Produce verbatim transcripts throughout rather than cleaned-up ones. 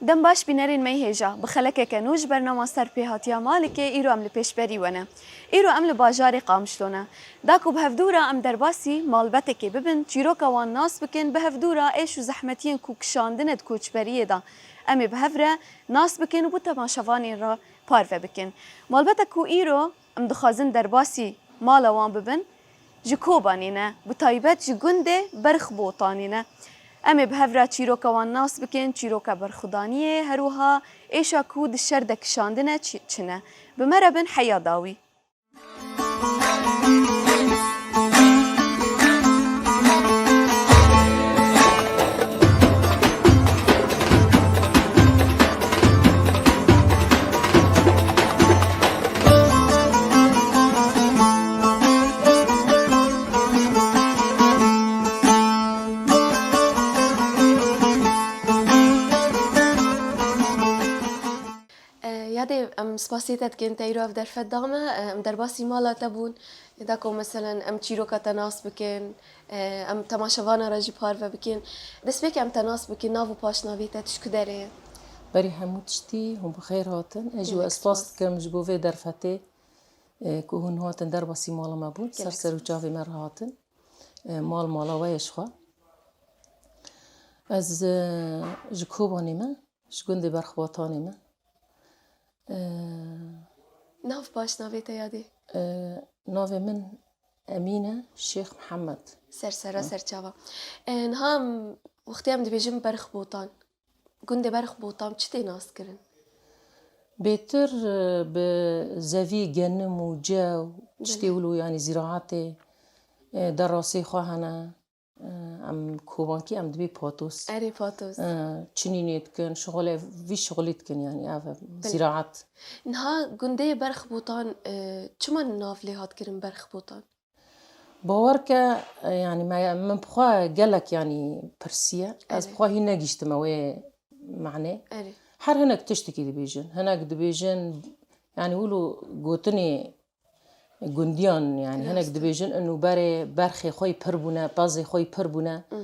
Dem baş bînerên me yê hêja. Bi xelekeke nû ji bernama Serpêhatiya Malikê îro em li pêşberî we ne. Îro em li bajarê Qamişlo ne. Da ku bi hevdû re em derbasî malbetekê bibin, çîroka wan nas bikin, bi hevdû re êş û zehmetiyên ku kişandine di koçberiyê de em ê bi hev re nas bikin û bi temaşevanên re parve bikin. Malbetek ku îro em dixwazin derbasî mala wan bibin, ji Kobanê ne, bi taybet ji gundê Berxbotanê ne. Em ê bi hev re çîroka wan nas bikin, çîroka berxwedaniyê, her wiha êşa ku di şer de kişandine çi-, çi ne. Bi me re bin heya dawî. E, Yadê, em spasiyê te dikin, te îro ev derfet da me. E, em derbasî mala te bûn. Da ku, meselen, em çîroka te nas bikin, e, em temaşevana re jî parve bikin. Destpêkê em te nas bikin, nav û paşnavê te, tu ji ku derê ye? Berî hemû tiştî, hûn bi xêr hatin. Ez jî we Gelek spas spas. dikim ji bo vê derfetê, e, ku hûn hatin derbasî mala me bûn, ser Gelek ser û spas. çavê me re hatin. E, mal mala we ye ji xwe. Ez, e, ji Kobanê me, ji gundê Berxwetanê me. E, Nav paşnavê te, Yadê? E, navê min Emîne Şêx Mihemed. Ser sera, ser çava. E, niha em, wextê em dibêjin Berxbotan. Gundê Berxbotan çi tê nas kirin? Bêtir, e, bi zevî genim û cew, tiştê Belê. wilo, yanî zîraetê, e, derasê xwe hene. E, em Kobankî em dibê patos. Erê patos. E, çinînê dikin, şixulê, vî şixulî dikin, yanî ev Belê. zîraet. Niha gundê Berxbotan, e, çima nav lê hat kirin Berxbotan? Bawer ke, e, yanî me, min bi xwe gelek, yanî, pirsiye. Ez Erê. bi xwe hîn negihîştime wê manê. Erê. Her hinek tiştekî dibêjin. Hinek dibêjin, yanî wilo gotinê gundiyan, yanî hinek Rast e. dibêjin, inu berê berxê xwe yî pir bûne, pezê xwe yî pir bûne. Mm.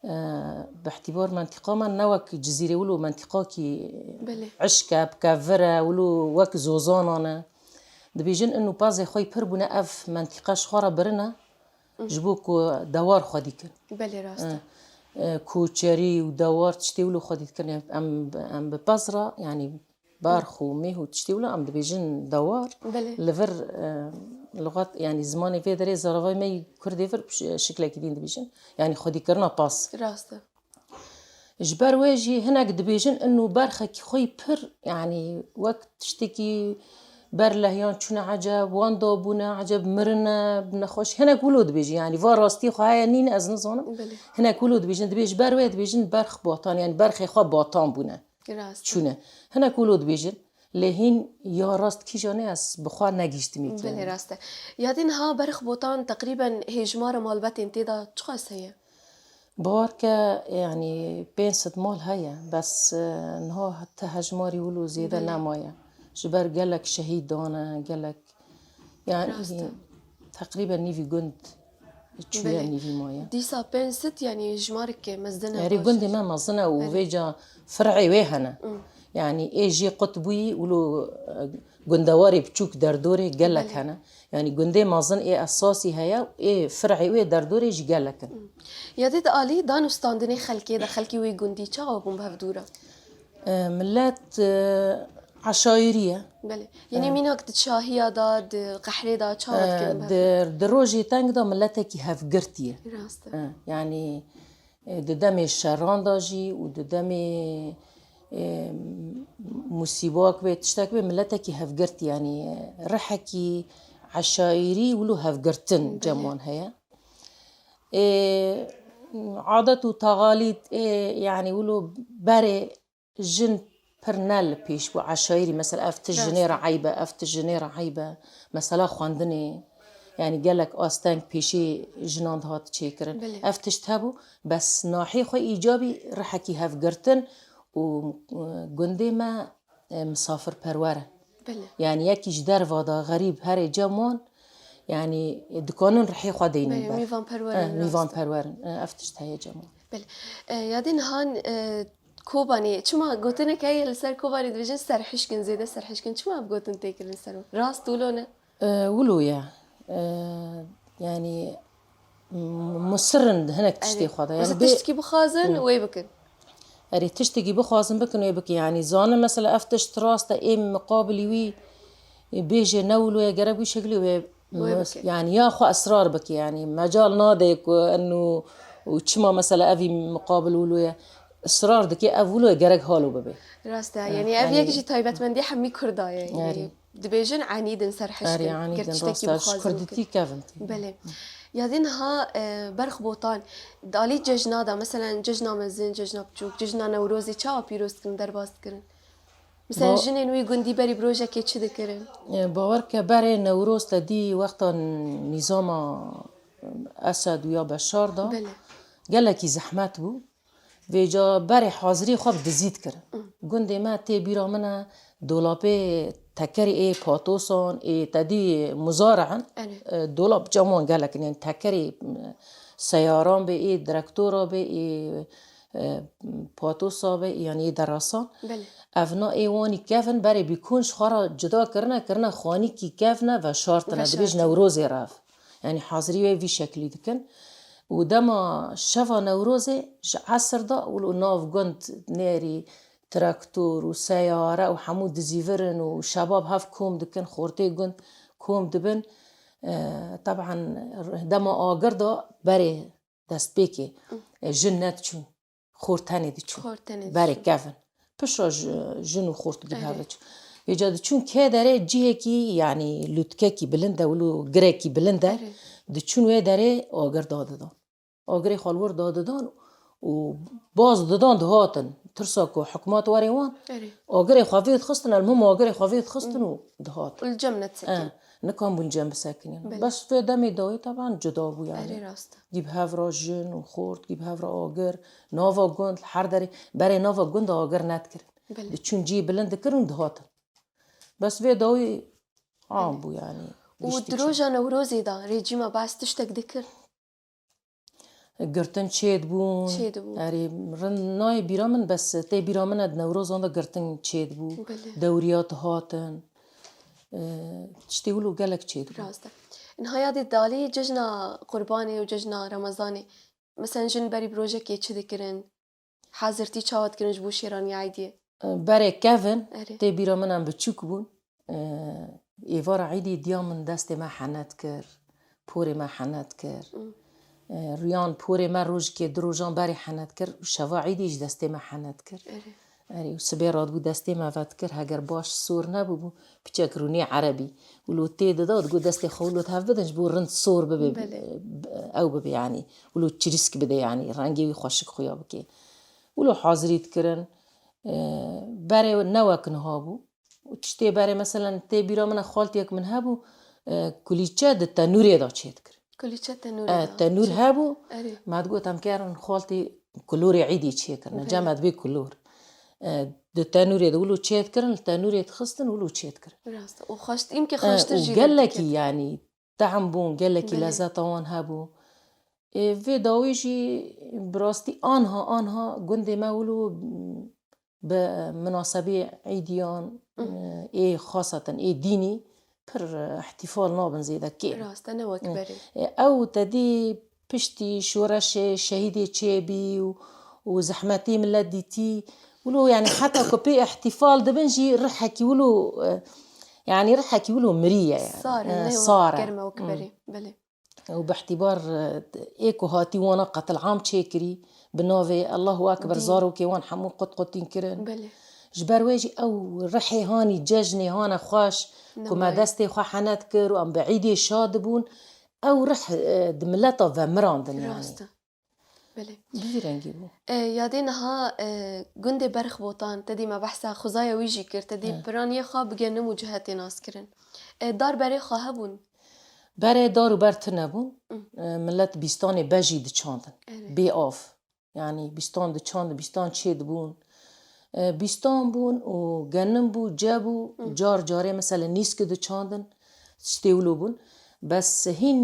E, bi îtîbar mentiqa me ne wek Cizîrê wilo mentiqakî Belê. işk e, bi kevir e, wilo wek zozanan e. Dibêjin inu pezê xwe yî pir bûne, ev mentiqa ji xwe re birine, Mhm. ji bo ku dewar xwedî kin. Belê, rast e. E, e, koçerî û dewar tiştê wilo xwedî dikin. Em, em bi pez re, yanî berx û mêh û tiştê wilo em dibêjin dewar. Belê. Li vir, e, lugat, yanî zimanê vê derê zaravayê me yî kurdê vir bi şi-, şiklekî din dibêjin. Yanî xwedîkirina pez. Rast e. Ji ber wê jî hinek dibêjin, inu berxekî xwe yî pir, yanî wek tiştekî ber lehiyan çûne eceb, wan dabûne eceb, mirine, bi nexweş, hinek wilo dibêjin. Yanî va rastî xwe heye nîne, ez nizanim. Belê. Hinek wilo dibêjin, dibê ji ber wê dibêjin berx batan, yanî berxê xwe batan bûne. Rast e. Çûne. Hinek wilo dibêjin. Lê hîn ya rast kîjan e ez bi xwe negihîştimî kî. Belê, rast e. Yadê niha Berxbotan teqrîben hêjmara malbetên tê de çiqas heye? Bawer ke, yanî pênc sed mal heye, bes, e, niha te hejmarî wilo zêde Belê. nemaye. Ji ber gelek şehîd dane, gelek, yanî Rast e. teqrîben nîvî gund çûye Belê. nîvî maye. Dîsa pênc sed, yanî, jimareke mezin e. Erê, gundê me mezin e û Erê. vêca fir'ê wê hene. Mm. Yanî ê jê qut bûyî, wilo, e, gundewarê biçûk derdorê gelek Belê. hene. Yanî gundê mezin ê esasî heye, ê fir'ê wê derdorê jî gelek in. Mm. Ya dê di alî dan û standinê xelkê de, xelkê wê gundî çawa bûn bi hevdû re? E, millet, e, eşayirî ye. Belê. Yanî E. mînak di şahiya de, di qehrê de çawa E, dikirin bi di, di rojê teng de milletekî hevgirtî ye. Rast e. E, yanî, e, di demê şeran de jî û di demê, e, musîbak bê, tiştek bê, milletekî hevgirtî, yanî, e, rihekî eşayirî wilo hevgirtin Belê. cem wan heye. E, adet û teqalîd, e, yanî wilo berê jin pir ne li pêş bû, eşayirî, mesela, ev tişt Rast jinê e. re eyb e, ev tişt jinê re eyb e. Mesela xwendinê, yanî gelek asteng pêşî jinan dihat çêkirin. Belê. Ev tişt hebû, bes nahê xwe îcabî rihekî hevgirtin û, e, gundê me, e, misafirperwer e. Belê. Yanî yekî ji derva de xerîb herê cem wan, yanî, e, dikanin rihê xwe deynin Belê, ber. mîvanperwer E, in, rast e. mîvanperwer in. E, ev tişt heye cem wan. Belê. E, ya dê nihan, e, Kobanê, çima gotinek heye li ser Kobanê dibêjin serhişk in, zêde serhişk in. Çima ev gotin tê kirin li ser wan? Rast wilo ne? E, wilo ye. E, yanî m-, musir in hinek tiştê xwe de. Mesela bê- tiştekî bixwazin, wê bikin. Erê, tiştekî bixwazin bikin wê bikin. Yanî zanin mesela ev tişt rast e, ê miqabilî wî bêje ne wilo ye, gerek wî şeklî wê Wê bike. Yanî ya xwe israr bike, yanî mecal nade ku eno û çima mesela evî miqabil wilo ye. Israr dike ev wilo ye, gerek halo bibe. Rast e, yanî ev yek jî taybetmendî hemî Kurda ye. Yanî dibêjin enîd in, serhişk in. Ger tiştekî bixwazin bikin. Kurdîtî kevin. Belê. Ya dê niha e, berx botan, dalî cejna da, meselen cejna mezin, cejna biçûk, cejna Newrozê çawa pîroz dikirin, derbas dikirin? Mesela jinên wî gundî berî bi rojekê çi dikirin? E, bawer ke berê Newroz te dî wexta nîzama Esed û ya Beşar da gelekî zehmet bû. Vêca berê hazirî xwe bi dizî dikirin. Gundê me tê bîra min e, dolapê tekerê ê patosan, ê te dî muzare in. E, dolap cem wan gelek in, tekerê, e, seyaran bê, ê direktora bê, ê e, patosa be, yanî yê derasan. Belê. Evna ê wanî kevin berê bîkûn ji xwe re cuda kirine, kirine xanîkî kevne veşartine. Veşartine. Dibêj Newrozê re ev. Yanî hazirî wê vî şeklî dikin. Û dema şeva Newrozê ji esir de wilo nav gund nêrî traktor û seyare û hemû dizîvirin û şebab hev kom dikin, xortê gund kom dibin. E, teban dema agir de berê destpêkê, e, jin nediçûn. Xort tenê diçûn. Xort tenê diçûn. Berê kevin. Piştre ji, jin û xort gî bi hev re çûn. Vêca diçûn kê derê cihekî, yanî lûtkekî bilind e, wilo girekî bilind e. Diçûn wê derê agir dadidan. Agirê xwe li wir dadidan û baz didan dihatin. Tirsa ku hikûmet were wan, agirê xwe vê dixistin, elmûm agirê xwe vê dixistin û dihatin. Û li cem nedisekinîn. Nikan bûn cem bisekinîn. Belê. Bes vê demê dawî teban cuda bû yanî. Erê rast e. Gî bi hev re jin û xort, gî bi hev re agir, nava gund, li her derê, berê nava gund de agir nedikirin. Belê. Diçûn cihê bilind dikirin û dihatin. Bes vê dawî am bû yanî. Û di roja Newrozê de rejîma Bees tiştek dikir? Girtin çêdibûn. Çêdibûn. Erê, rind nayê bîra min, bes tê bîra min e, di Newrozan de girtin çêdibû. Belê. Dewriya dihatin. E, tiştê wilo gelek çêdibû. Rast e. Niha yadê dalî cejna Qurbanê û cejna Remezanê, meselen jin berî bi rojekê çi dikirin? Hazirtî çawa dikirin ji bo şêraniya Eydiyê? Berê kevin, erê, tê bîra min em biçûk bûn. Êvara Eydî diya min destê me henet kir, porê me henet kir. Riyan porê me rojikê du rojan berê henet kir û şeva Eydî ji destê me henet kir. Erê. Erê, û sibê radibû destê me vedikir, heger baş sor nebûbû, piçek rûnê erebî. Wilo tê dida, digot destê xwe wilo di hev bidin, ji bo rind sor bibe, ew bibe, yanî. Wilo çirîsk bide, yanî, rengê wî xweşik xuya bike. Wilo hazirî dikirin, e, berê ne wek niha bû. Û tiştê berê, meselen, tê bîra min e, xaltiyek min hebû, e, kulîçe di tenûrê de çêdikir. Kulîçe tenûrê de. E, tenûr hebû, me digot, em kerin xaltî kulorê Eydî çêkirine, cem me dibê kulor. E, di tenûrê de wilo çêdikirin, li tenûrê dixistin, wilo çêdikirin. Rast e. Û xweşt-, îmkê xweştir jî gelekî, yanî, tehm bûn, gelekî lezeta wan hebû. Ê, vê dawî jî bi rastî anha, anha gundê me wilo bi minasebê îdiyan, ê xasaten ê dînî pir îhtîfal nabin zêde kêm. Rast e, ne wek berê. Ê, ew te dî piştî şoreşê şehîdê çêbî û, û zehmetê milet dîtî, wilo, yanî, heta ku pê îhtîfal dibin jî rihekî wilo, e, yanî, rihekî wilo mirî ye, yanî. Sar e, ne wek germ e wek berê. Belê. Û bi îhtîbar, e, ê ku hatî wana qetilam çêkirî, bi navê Allahu Ekber, zarokê wan hemû qut qutîn kirin. Belê. Ji ber wê jî ew rihê hanî cejnê hane xweş, ku me destê xwe henet kir û em bi îdê şad bûn, ew rih, e, di mileta vemirandin, yanî. Rast e. Belê. Bi vî rengî bû. E, yadê niha, e, gundê Berxbotan, te dî me behsa xwezaya wî jî kir, te dî piraniyê xwe bi genim û cihetê nas kirin. E, dar berê xwe hebûn? Berê dar û ber tune bûn. E, milet bîstanê bejî diçandin. Erê. Bê av. Yanî bîstan diçandin, bîstan çêdibûn. E, bîstan bûn û genim bû, ce bû, car carê mesela nîskî diçandin. Tiştê wilo bûn. Bes hîn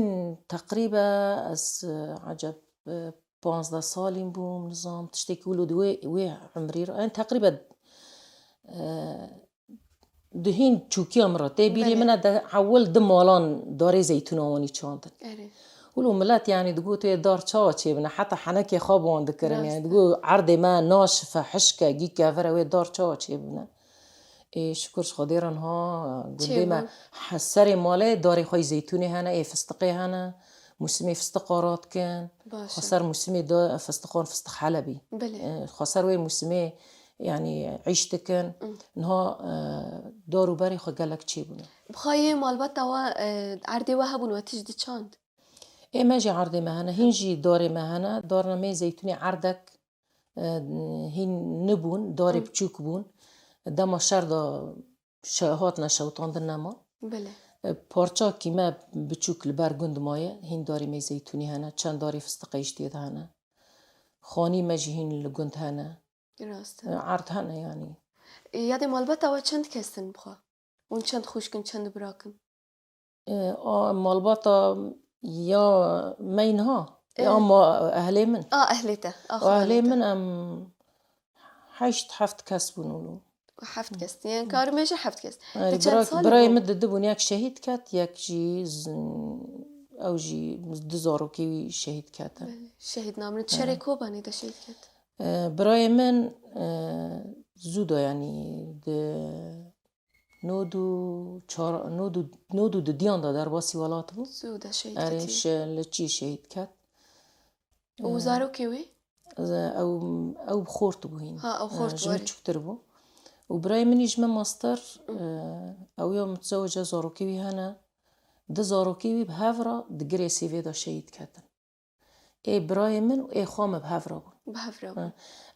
teqrîbe ez, e, eceb, e, panzdeh salî bûm, nizam, tiştekî wilo di wê, wê umrî re. Yani teqrîben, e, di hîn çûkiya min re. Tê bîrê Belê. min e de ewil di malan darê zeytûna wanî çandin. Erê. Wilo milet yani digot wê dar çawa çêbine, heta henekê xwe bi wan dikirin. Rast Yani e. digot erdê me naşife, hişke, gî kevir e, wê dar çawa çêbine. Ê, şukur ji Xwedê re niha gundê me Çêbû. he-, serê malê darê xwe yî zeytûnê hene, ê fistiqê hene, mûsimê fistiqa radikin. Baş e. Xweser mûsimê da fistiqan, fistiq Helebî. Belê. Ê, xweser wê mûsimê, yanî, îş dikin. Hı. Niha, e, dar û berê xwe gelek çêbûne. Bi xwe yê malbata we, e, erdê we hebûn, we tişt diçand? Ê, me jî erdê me hene, hîn jî darê me hene. Darna me zeytûnê erdek, e, hîn nibûn, darê Hı. biçûk bûn. Dema şer de şe-, hatine şewitandin nema. Belê. E, parçakî me biçûk li ber gund maye, hîn darê me zeytûnî hene, çend darê fistiqê jî tê de hene. Xanî me jî hîn li gund hene. Rast e. E, erd hene yanî. E, yadê malbata we çend kes in bi xwe? Hûn çend xwişk in, çend birak in? E, a malbata ya me niha, E. ya ma ehlê min. A, ehlê te. A, A, ehlê xalê te. min em heşt heft kes bûn û Heft kes. Yani karim bêje heft kes. Erê, Te çend bira-, salî birayê bû? min di du bûn, yek şehîd ket, yek jî z-, ew jî du zarokê wî şehîd ketin. Belê. Şehîd namirin. Şerê Kobanê de şehîd ket. E, birayê min, e, zû de, yanî di nod û çar, nod û, nod û didiyan de derbasî welat bû. Zû de şehîd Erê, ketiye. şe-, li çî şehîd ket. Û E, zarokê wê? Ew, ew bi xort bû hîn. Ha, ew xort E, ji min bû, erê. çûktir bû. Û birayê min jî ji me mastir, Hı. e, ew ya mutzewice, zarokê wî hene. Du zarokê wî bi hev re di girê sêvê de şehîd ketin. Ê birayê min û ê xwe min bi hev re bûn. Bi hev re Ha. bûn.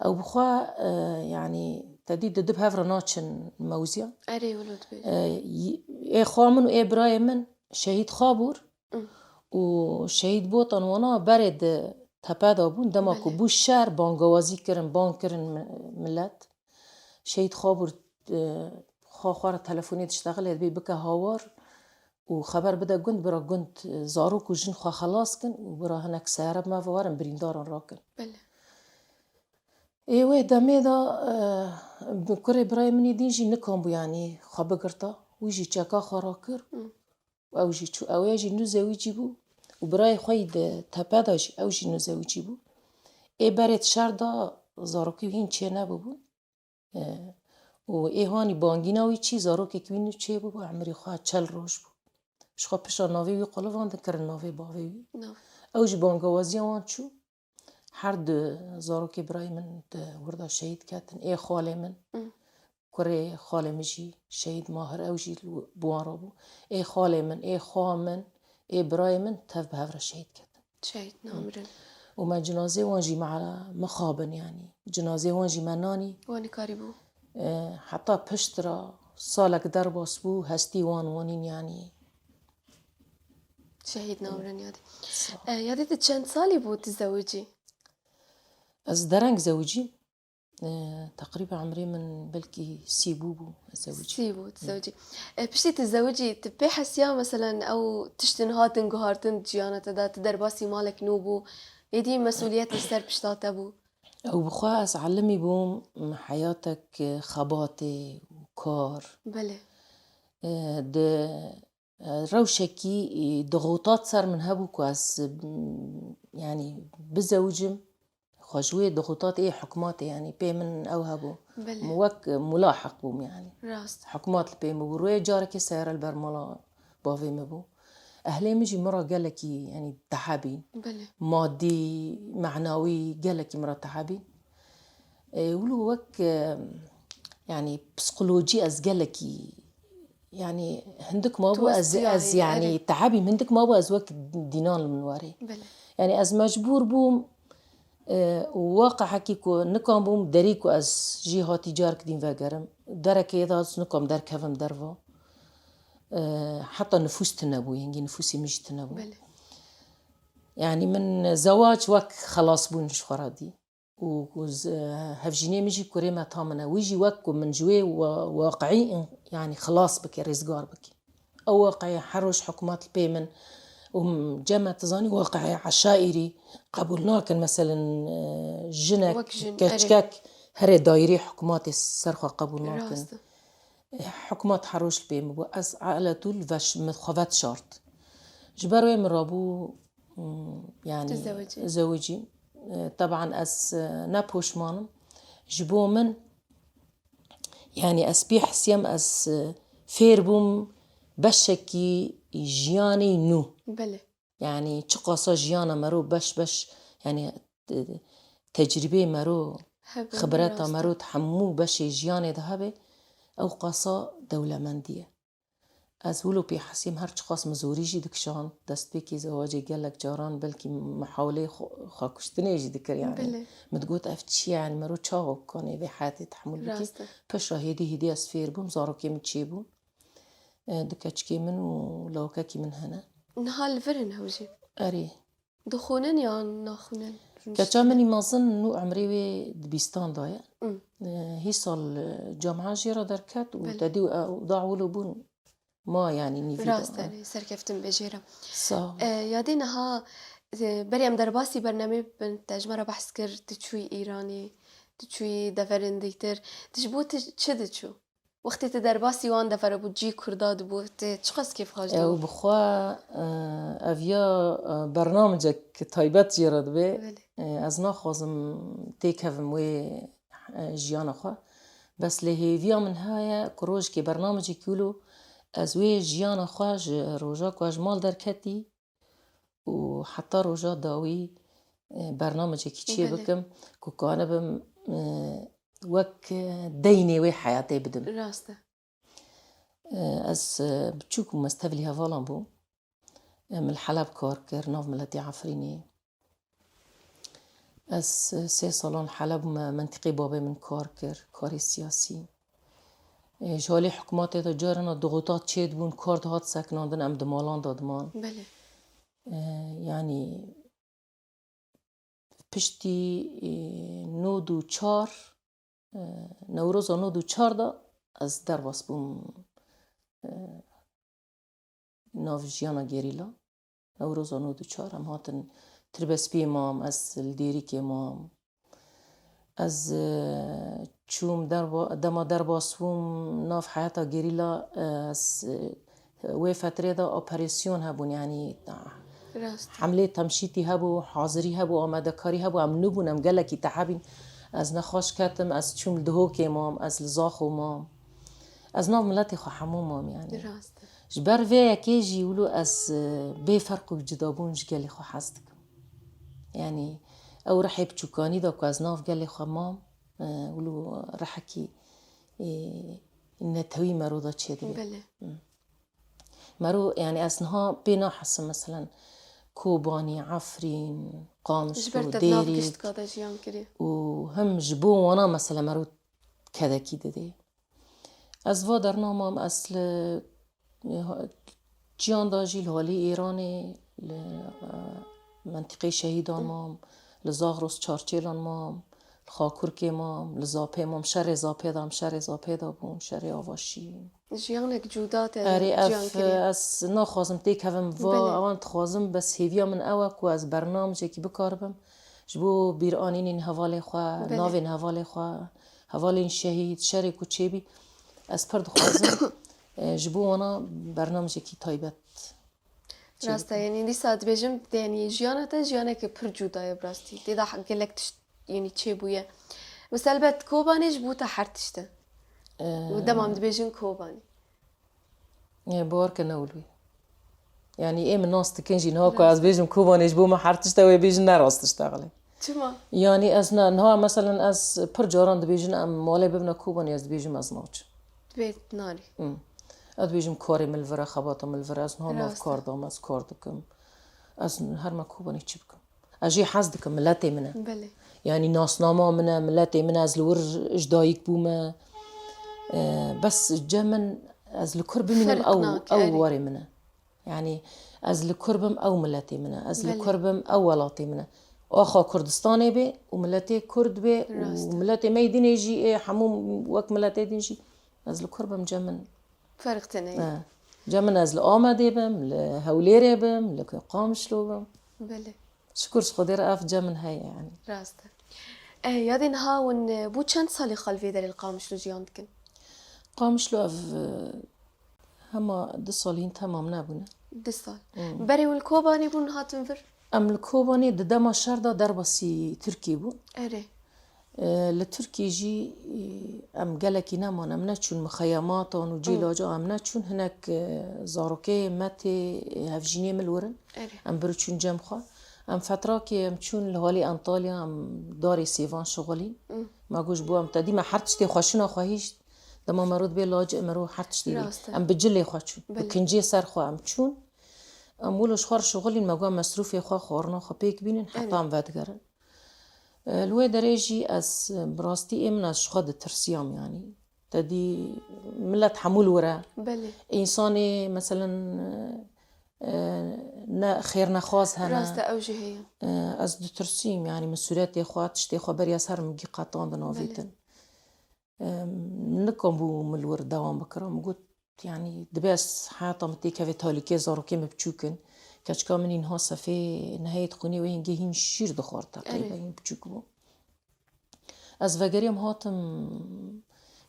Ew bi xwe, e, yanî, te dî di du bi hev re naçin mewziya. Erê, wilo dibêje. E, y-, ê xwe min û ê birayê min şehîd Xabûr Hı. û şehîd Botan wana berê di tepe de bûn. Dema ku Belê. bû şer, bangawazî kirin, bang kirin mi-, milet. Şehîd Xabûr, e, xwe, xwe re telefonê diştexile, dibê bike hawar û xeber bide gund, bira gund, e, zarok û jin xwe xelas kin û bira hinek seyare bi me ve werin birîndaran rakin. Belê. Ê wê demê de, e, kurê birayê min ê din jî nikan bû, yanî xwe bigirta. Wî jî çeka xwe rakir. Hı. Ew jî çû, ew ê jî nûzewicî bû û birayê xwe yî di tepe de jî, ew jî nûzewicî bû. Ê berê di şer de zarokî wî hîn çênebûbûn. E, û ê hanî bangîna wî çî, zarokekî wî nû çêbûbû, emirî xwe çel roj bû. Ji xwe pişa navê wî qulivandin, kirin navê bavê wî. Nav. Ew jî bangawaziya wan çû. Her du zarokê birayê min di wir de şehîd ketin. Ê xalê min, Hı. kurê xalê min jî şehîd Mahir, ew jî li, bi wan re bû. Ê xalê min, ê xwa min, ê birayê min tev bi hev re şehîd ketin. Şehîd Hı. namirin. Û me cinazê wan jî me mixabin, yanî. Cinazê wan jî me nanî. Wan nikarîbû. E, heta pişt re salek derbas bû, hestî wan wanîn, yanî. Şehîd namirin yadê. Sağ ol. E, yadê te çend salî bû tu zewicî? Ez dereng zewicîm. E, teqrîben emrê min belkî sî bû bû ez zewicî. Sî bû tu Hı. zewicî. E, piştî tu zewicî, tu pê hesiya, meselen, ew tiştin hatin guhartin di jiyana te de, tu derbasî malek nû bû, êdî mesûliyet li ser pişta te bû? Ew bi xwe ez elimî bûm, heyatek xebatê û kar. Belê. E, di E, rewşekî, e, dixutat ser min hebû ku ez, m, yanî bizewicim, xwe ji wê dixutatê ê hikmatê, yanî pê min ew hebû. Belê. Min wek, e, mulahiq bûm, yanî. Rast. Hikmat li pê min bû. Rûyê carekê seyare li ber mala bavê min bû. Ehlê min jî min re gelekî, yanî, tehebîn. Belê. Madî, menawî gelekî min re tehebîn. E, wilo wek, e, yanî, psîkolojî ez gelekî, yanî, hindik mabû Tu ez, westiyayî, ez, yanî, erê. tehebîm hindik mabû ez wek dînan li min werê. Belê. Yanî, ez mecbûr bûm, e, û waqihekî ku nikan bûm derî ku ez jî hatî carek dîn vegerim. Derekê de ez nikam derkevim derva. E, heta nifûs tune bû, hingî nifûsê min jî tune bû. Belê. Yanî, min zewac wek xelasbûn ji xwe re dî. û, û z-, hevjînê min jî kurê me tam min e. Wî jî wek ku min ji wê wa-, waqiî in-, yanî xilas bike, rêzgar bike. Ew waqiî her roj hikûmet li pê min Û cem me, tu zanî, waqiya eşaîrî qebûl nakin. Meselen, e, jinek, Wek jin, erê. keçkek herê daîrê hikûmatê ser xwe qebûl nakin. Rast e. E, hikûmat her roj li pê min bû. Ez eletû li veş, min xwe vedişart. Ji ber wê min rabû, mm, yanî Tizewicî. zewicî. E, teban ez, e, ne poşman im. Ji bo min, yanî ez pê hesiyem, ez, e, fêr bûm beşekî jiyanê nû. Belê. Yanî çiqasa jiyana mero beş beş, yanî, e, tecrîbeyê mero, Hebe, xibreta rast e. mero di hemû beşê jiyanê de hebe, ew qasa dewlemendî ye. Ez wilo pê hesiyem, her çiqas min zorî jî dikişand, destpêkê zewacê gelek caran belkî mihawleyê xwe, xwekuştinê jî dikir, yanî. Belê. Min digot, ev çi ye, yanî mero çawa kanê vê heyatê tehemûl bike? Rast e. Piştre hêdî hêdî ez fêr bûm, zarokê min çêbûn. E, du keçikê min û lawikekî min hene. Niha li vir in ew jî? Erê. Dixwînin yan naxwînin? Keça min î mezin nû emrê wê di bîstan de ye. Hmm. E, hî sal, e, camia jê re derket û Belê. tedî û, e, û da wilo bûn ma, yanî nîvî de. Rast e, serkeftin be jê re. Sağ ol. E, yadê niha, e, berê em derbasî bernamê bin, te ji me re behs kir, tu çûyî Îranê, tu çûyî deverên dîtir. Tu ji bo tu çi diçû? Wextê tu derbasî wan devera bû, cî Kurda dibû, tu çiqas kêfxweş dibû? Ew bi xwe, e, ev ya, e, bernamecek taybet jê re dibe. Belê. E, ez naxwazim têkevim wê, e, jiyana xwe. Bes lê hêviya min heye ku rojekê bernamecekî wilo ez wê jiyana xwe ji roja ku ez ji mal derketî, û heta roja dawî, e, bernamecekî çê Belê. bikim ku kanibim, e, wek, e, deynê wê heyatê bidim. Rast e. E, ez, e, biçûk bûm, ez tevlî hevalan bûm. E, min li Heleb kar kir, nav miletê Efrînê. Ez sê salan Heleb me, mentiqê babê min kar kir, karê siyasî. E, ji holê hikûmetê de carina dixuta çêdibûn, kar dihat sekinandin, em di malan de diman. Belê. E, yanî piştî, e, nod û çar, e, Newroza nod û çar de ez derbas bûm, e, nav jiyana gerîla. Newroza nod û çar em hatin Tirbespiyê mam, ez li Dêrikê mam. Ez, e, çûm derba-, dema derbas bûm, nav heyata gerîla, e, ez, e, wê fetrê de operasyon hebûn, yanî, Rast. hemlê temşîtî hebû, hazirî hebû, amadekarî hebû, em nûbûn, em gelekî tehebîn. Ez nexweş ketim, ez çûm li Dihokê mam, ez li Zaxo mam. Ez nav miletê xwe hemû mam, yanî. Rast e. Ji ber vê yekê jî wilo ez, e, bê ferq û cudabûn ji gelê xwe hez dikim. Yanî ew rihê biçûkanî de ku ez nav gelê xwe mam, e, wilo rihekî, e, netewî mero de çêdibe. Belê. Hı. Mero, yanî ez niha pê nahesim, meselen, Kobanî, Efrîn, Qamişlo, Ji ber te di nav Dêrîk giştka de jiyan kirî. û him ji bo wana, mesela, mero kedekî didê. Ez va dernamam, ez li, e, çiyan da jî li holê Îranê, li, e, mentiqê şehîdan mam, li Zagros Çarçêlan mam, li Xakurkê mam, li Zapê mam, şerê Zapê de, em şerê Zapê de bûn, şerê Avaşî. Jiyanek cuda te Erê, jiyan ev, kirî. ez naxwazim têkevim va, Belê. ewan dixwazim, bes hêviya min ew e ku ez bernamecekî bikaribim. Ji bo bîranînên hevalê xwe, Belê. navên hevalê xwe, hevalên şehîd, şerê ku çêbî, ez pir dixwazim, e, ji bo wana bernamecekî taybet çêbikim. Rast e, yanî dîsa dibêjim, yanî jiyana te jiyaneke pir cuda ye bi rastî. Tê de gelek tişt, yanî çêbûye. Miselbet Kobanê ji bo te her tişt e. Ee, Û dema em dibêjin Kobanê. Ê, bawer ke ne wilo ye. Yanî ê min nas dikin jî niha ku Rast. ez bêjim Kobanê ji bo me her tişt e, wê bêjin ne rast tişt e, xelê. Çima? Yanî ez ne, niha meselen ez pir caran dibêjin em malê bibine Kobanê, ez dibêjim ez naçim. Divê nanî. Hmm. Ez dibêjim karê min li vir e, xebata min li vir e, ez niha nav Rast e. kar dam, ez kar dikim. Ez her me Kobanê çi bikim? Ez jê hez dikim, miletê min e. Belê. Yanî nasnama min e, miletê min e, ez li wir ji dayik bûme. E, bes cem min, ez li kur bimînim, Ferq ew, nake, ew erê. warê min e. Yanî ez li kur bim, ew miletê min e. Ez li Belê. kur bim, ew welatê min e. Axa Kurdistanê bê û miletê Kurd bê û Rast. miletê me yê din ê jî ê hemû wek miletê din jî. Ez li kur bim, cem min. Ferq tine ye. E. Cem min ez li Amedê bim, li Hewlêrê bim, li Qamişlo bim. Belê. Şikur ji Xwedê re ev cem min heye yani. Rast e. Eh, yadê niha hûn, eh, bû çend salî xwe li vê derê li Qamişlo jiyan dikin? Qamişlo ev, e, hema du sal hîn temam nebûne. Du sal. Hmm. Berê hûn li Kobanê bûn hatin vir? Em li Kobanê di dema şer de derbasî Tirkî bûn. Erê. E, li Tirkî jî, e, em gelekî neman, em neçûn mixeyematan û cîlaca em neçûn. Hinek, e, zarokê me tê, e, hevjînê min li wir in. Erê. Em bir çûn cem xwe. Em fetrakê em çûn li halê Antalya, em darê sêvan şixulîn. Hı. Me got ji bo em te dî me her tiştê xweşina xwe hîşt. Dema mero dibê lacê mero her tiştê dî. Rast e. Em bi cilê xwe çûn. Bi Belê. Kincê ser xwe em çûn. Em wilo ji xwe re şixulîn, me got em mesrûfê xwe, xwarina xwe pêk bînin, heta Erê. Em vedigerin. E, li wê derê jî ez, e, bi rastî ê min ez ji xwe ditirsiyam yanî. Te dî milet hemû li wir e. Belê. Însanê meselen, e, ne xêrnexwaz hene. Rast e, ew jî heye. E, ez ditirsîm, yanî min sûretê xwe, tiştê xwe beriya ser min gî qetandin, Belê. Avêtin. E, min nikam bû min li wir dewam bikirim. Min got, yanî dibe ez heyata min têkeve talîkê, zarokê min biçûk in. Keçika min înha sefê nehê dixwînê wê hingê hîn şîr dixwar teqrîben, Erê. Hîn biçûk bû. Ez vegeriyam hatim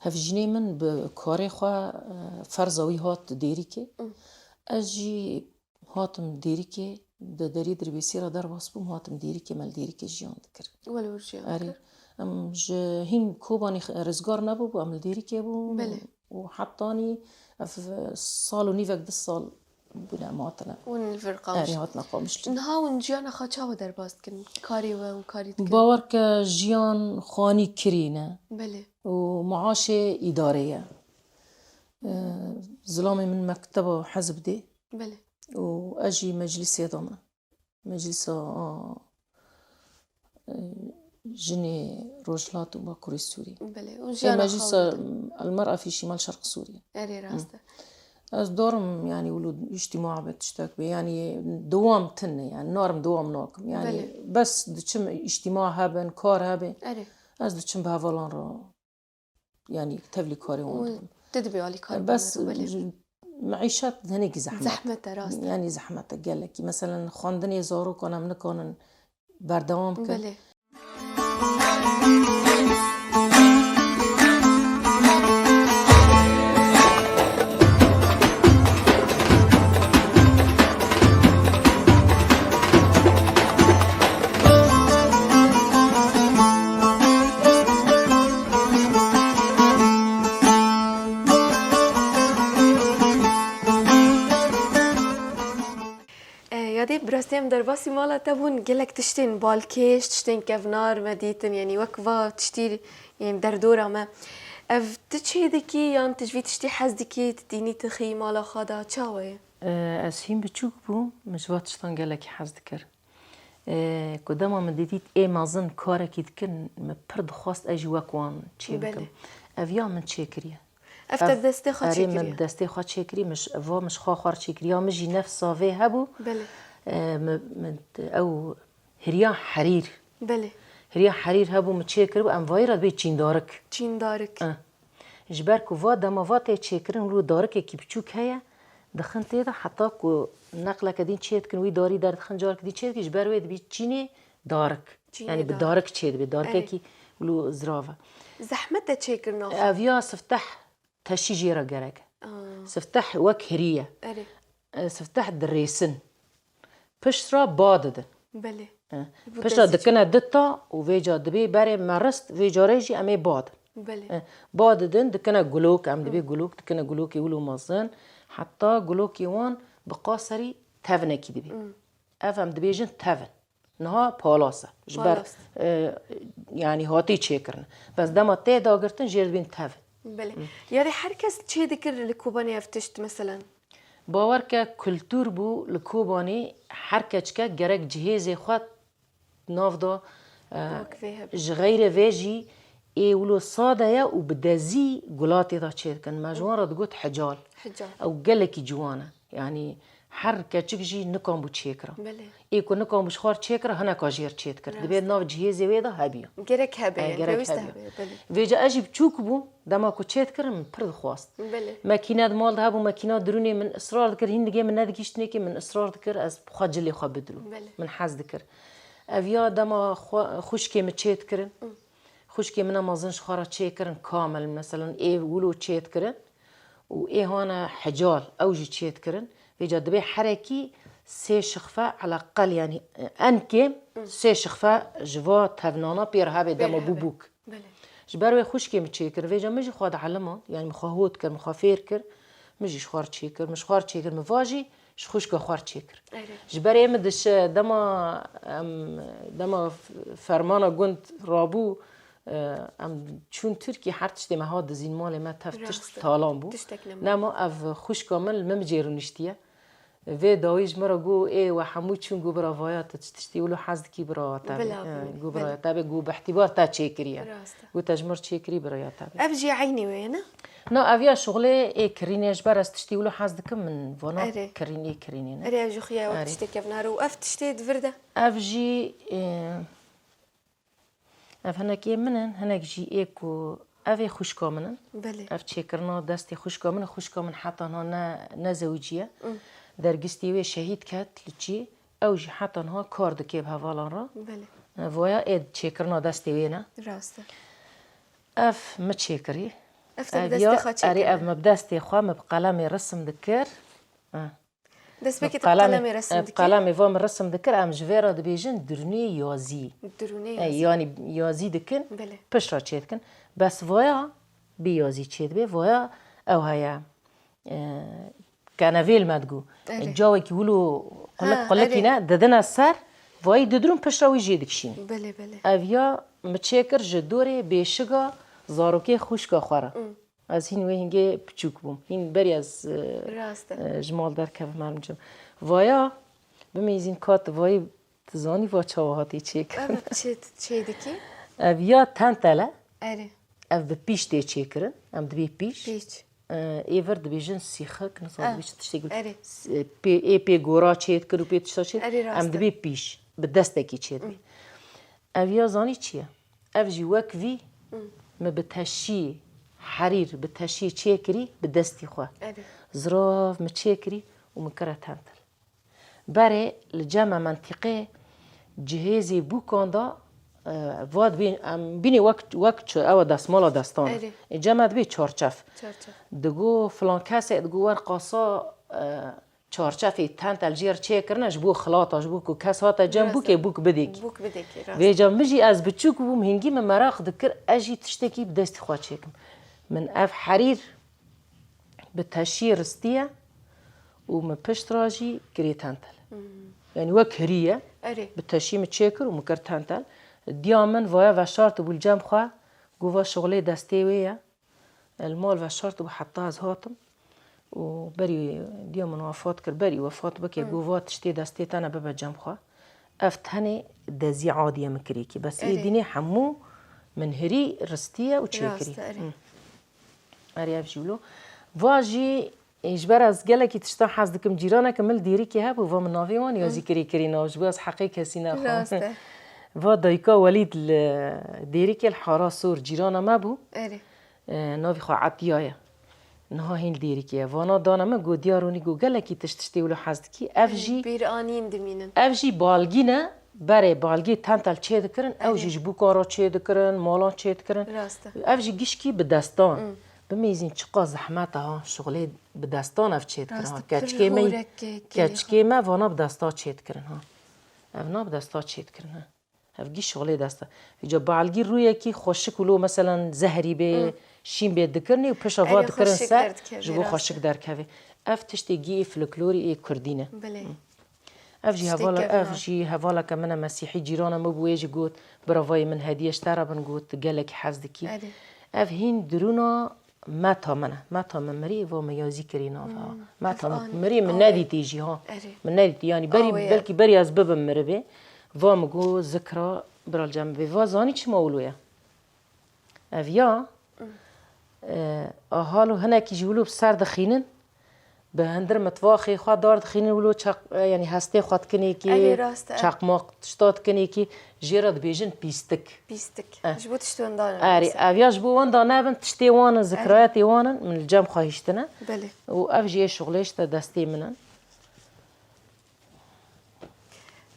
hevjînê min bi karê xwe, e, ferza wî hat Dêrikê. Hı. Ez jî hatim Dêrikê, di derî Dirbêsî re derbas bûm, hatim Dêrikê, me li Dêrikê jiyan dikir. We li wir jiyan Erê. Dikir? Em ji hîn Kobanê x-, rizgar nebûbû, em li Dêrikê bûn. Belê. Û hetanî ev sal û nîvek du sal bûne em hatine. Hûn li vir Erê, Qamişlo. Hatine Qamişlo. Niha hûn jiyana xwe çawa derbas dikin? Karê we hûn karî dikin? Bawer ke jiyan xanî kirî ne. Belê. Û maaşê îdarê ye. Ee, zilamê min mekteba hizb dê. Belê. Û ez jî meclîsê de me. Meclîsa, a, e, jinê Rojhilat û Bakurê Sûrî. Belê. Û Ê, jiyana meclîsa xwe de. Elmera fî Şimal Şerq Sûrî. Erê rast e. Ez darim, yanî, wilo îctîma be tiştek be. Yanî, dewam tine, yanî, narim dewam nakim. Yanî, Belê. Bes diçim îctîma hebin, kar hebin. Erê. Ez diçim bi hevalan re. Yanî tevlî karê wan dikim. Tu dibî alîkarî Bes meîşet hinekî zehmet. Zehmet e, rast e. Yanî zehmet e gelekî. Meselen xwendinê zarokan em nikanin berdewam bikin. Belê. E, yadê, bi rastî em derbasî mala te bûn, gelek tiştên balkêş, tiştên kevnar me dîtin, yanî wek va tiştî, yanî derdora me. Ev tu çê dikî yan tu ji vî tiştî hez dikî, tu tînî tixî mala xwe de, çawa ye? E, ez hîn biçûk bûm, min ji va tiştan gelekî hez dikir. E, ku dema min didît ê mezin karekî dikin, min pir dixwest ez jî wek wan çê bikim. Belê. Ev ya min çêkiriye. Ev te bi destê xwe Erê, min çêkiriye? Bi destê xwe çêkirî, min ş-, va min ji xwe xwe re çêkirî. Ya min jî nefsa vê hebû. Belê. E, min, min ew hiriya herîr. Belê. Hiriya herîr hebû, min çêkiribû, em vayî re dibê çîndarik. Çîndarik. E. Ji ber ku va dema va tê çêkirin, wilo darikekî biçûk heye, dixin tê de, heta ku neqleke din çê dikin, wî darî derdixin, careke din çê dikin, ji ber wê dibî çînê darik. Çînê Yanî bi darik. Darik çê dibe, Erê. Darikekî wilo zirav e. Zehmet e çêkirina xwe. Ev ya sifteh teşî jê re gerek e. Aa. Sifteh wek hirî ye. Erê. E, sifteh dirêsin. Pişt re ba didin. Belê. E, Bu Pişt re destê dikine çê- dita û vêca dibê berê merist, vê carê jî em ê ba din. Belê. E, ba didin, dikine gulok, em dibê gulok, dikine gulokê wilo mezin. Heta gulokê wan bi qaserî tevinekî dibê. Hmm. Ev em dibêjin tevin. Niha palas e. Ji ber, Palas. E, yanî hatî çêkirin. Bes dema tê dagirtin jê dibên tevin. Belê. Hı. Yadê her kes çê dikir li Kobanê ev tişt, meselen? Bawer ke kultur bû li Kobanê her keçke gerek cihêzê xwe nav da, e, Wek vê hebe. Ji xeyrê vê jî ê wilo sade ye û bi dezî gulatê de çê dikin. Me ji wan re digot hecal. Hecal. Ew gelekî ciwan e. Yanî Her keçik jî nikan bû çêkira. Belê. Ê ku nikan bû ji xwar çêkira, hineka jêr çêdikir. Rast. Dibê nav cihêzê wê de hebiya. Gerek hebe, yani, gerek pêwîst hebe. Belê. Vêca ez jî biçûk bûm, dema ku çêdikirin min pir dixwast. Belê. Mekîne di mal de hebû, mekîna dirûnê min israr dikir, hîn digê min nedigihîşt nêkê, min israr dikir ez xwe cilê xwe bidirûm. Belê. Min hez dikir. Ev ya dema xwe, xwişkê min çêdikirin. Xwişkê min a mezin ji xwe re çêkirin kamil, meselan ê wilo çêdikirin û ê hane hecal ew jî çêdikirin. Vêca dibê herekî sê şixfe eleqel, yanî en kêm sê şixfe ji va tevnana pê re hebe dema bû bûk. Belê. Ji ber wê xwişkê min çêkir. Vêca min jî xwe dielima, yanî min xwe hot kir, min xwe fêr kir. Min jî ji xwe re çêkir, min ji xwe re çêkir, min va jî ji xwişka xwe re çêkir. Erê. Ji ber ê min diş-, dema, em, dema f-, fermana gund rabû, e, em çûn Tirkî, her tiştê me hat dizîn malê me, tev tişt talan bû. Nema ev xwişka min li min bi cê rûniştiye. Vê dawî ji min re got, ê we hemû çûn, got bira vaya tu çi tiştî wilo hez dikî bira te bê. Bila, e, bila. Got bira te bê, got bi îhtîbar te çêkiriye. Rast e. Got te ji min re çêkirî bira ya te bê. Ev jî eynî wê ye, ne? Na, ev ya şixulê ê kirînê, ji ber ez tiştî wilo hez dikim, min vana kirîn ê kirînê ne. Erê, ev jî xuya wek tiştê kevnar û ev tiştê di vir de. Ev jî, e, Ev hinek ê min in, hinek jî ê ku ev ê xwişka min in. Belê. Ev çêkirina destê xwişka min in, xwişka min heta niha ne, nezewiciye. Dergistî wê şehîd ket li çî, ew jî heta niha kar dike bi hevalan re. Belê. Voya ê çêkirina destê wê ne. Rast e. Ev mi çêkirî. Ev te bi destê xwe çêkirî. Erê, ev mi bi destê xwe, mi bi qelemê resim dikir. Destpêkê tu bi qalemê resim dikî? Bi qalemê va min resim dikir, em ji vê re dibêjin dirûnê yazî. Dirûnê yazî. E, yanî yazî dikin, pişt re çê dikin. Bes vaya bê yazî çê dibe, vaya ew heye, e, kenevêl me digo. Erê. Cawekî wilo qulik qulikî ne, didine ser, vayî didirûn pişt re wî jê dikişîn. Belê, belê. Ev ya mi çê kir ji dorê bêşiga zarokê xwişka xwe re. Ez hîn wê hingê piçûk bûm. Hîn berî ez, e, e, ji mal derkevim, em cim. Vaya, bimîzîn ka tu vayî, tu zanî va çawa hatî çêkirin? Ev çi, çê dikî? Ev ya tentel e. Erê. Ev bi pîş tê çêkirin. Em dibê pîş. Pîş. E, ê vir dibêjin sîxik, nizam dibê çi tiştê gul. Erê. Ê pê, ê pê gora çê dikir û pê tişta çê dikir. Erê, rast e. Em dibê pîş. Bi destekî çê dibê. Ev ya zanî çi ye? Ev jî wek vî, min bi teşî herîr, bi teşî çêkirî bi destî xwe. Erê. Zirav min çêkirî û min kire tentil. Berê li cem me mentîqê cihêzê bûkan da, e, va dibê, em bînê wek, wek çi, ew e destmala destan. Erê. Ê cem me dibê çarçef. Çarçef. Digo filan kesê, digo wer qasa, e, çarçefê tentel jê re çêkirine ji bo xilata, ji bo ku kes hate cem bûkê, bûk bidêkî. Bûk bidêkî, rast. Vêca min jî ez biçûk bûm, hingî min meraq dikir, ez jî tiştekî bi destî xwe çêkim. Min ev herîr bi teşî ristiye û min pişt re jî kirê tentel. Hmm. Yanî wek hirî ye. Erê. Bi teşî min çêkir û min kir tentel. Diya min vaya veşartibû li cem xwe, got va şixulê destê wê ye. Li mal veşartibû heta ez hatim û berî diya min wefat kir, berî wefat bike, got va tiştê destê te ne bibe cem xwe. Ev tenê dezî adiye min kirîkî. Bes ê dînê hemû min hirî ristiye û çêkirî. Rast e, erê. Hı. Erê, ev jî wilo. Va jî, ê, ji ber ez gelekî tiştan hez dikim, cîraneke min li Dêrikê hebû, va min navê wan yazî kirî kirî nav, ji bo ez heqê kesî nexwim. Rast e. Va dayika Welîd li Dêrikê li Hara Sor cîrana me bû. Erê. E, navê xwe Etiya ye. Niha hîn li Dêrikê ye. Vana dana min, got, Diya Ronî, got, gelekî tişt tiştê wilo hez dikî. Ev jî, bîr anîn dimînin. Ev jî balgî ne, berê balgî tentel çê dikirin, ew jî ji bûkan re çê dikirin, malan çê dikirin. Rast e. Ev jî gişkî bi destan. Hmm. Bimîzîn çiqa zehmet e ha, şixulê bi destan ev çê dikirin ha. Rast e, pir hûrek e, keçikê me vana bi desta çê dikirin ha. Ev na bi desta çê dikirin ha. Ev gî şixulê dest e. Îca balgî rûyekî xweşik û lo, meselan, zehrî bê, şîn bê dikirinê û pişa va dikirin ser, ji bo xweşik derkevê. Ev tiştê gî ê folklorî ê kurdî ne. Belê. Ev jî hevala, ev jî hevaleke min e mesîhî, cîrana min bû, wê jî got, bira vayê min hediye ji te re bin, got, gelekî hez dikî. Ev hîn dirûna Meta min e. Meta min mirî, va min yazî kirî nav ha. Hmm. Meta min mirî, min nedîtî jî ha. Erê. Min nedîtî, yanî berî, belkî berî ez bibim mirivê. Va min got, zikra bira li cem bê. Va zanî çima wilo ye? Ev ya, hmm, e, a halo hinekî ji wilo bi ser dixînin. Bi hindir mitvaxê xwe dar dixînin wilo çaq-, e, yanî hestê xwe dikinêkî, Erê, rast e. Çaqmaq tişta dikinêkî, jê re dibêjin pîstik. Pîstik. Eh. Ji bo tişt windan e Erê, wisa. Ev ya ji bo wenda nebin, tiştê wan in, Erê. Zikrayetê wan in, min li cem xwe hiştine. Belê. Û ev jî yê şixulê işte destê min in.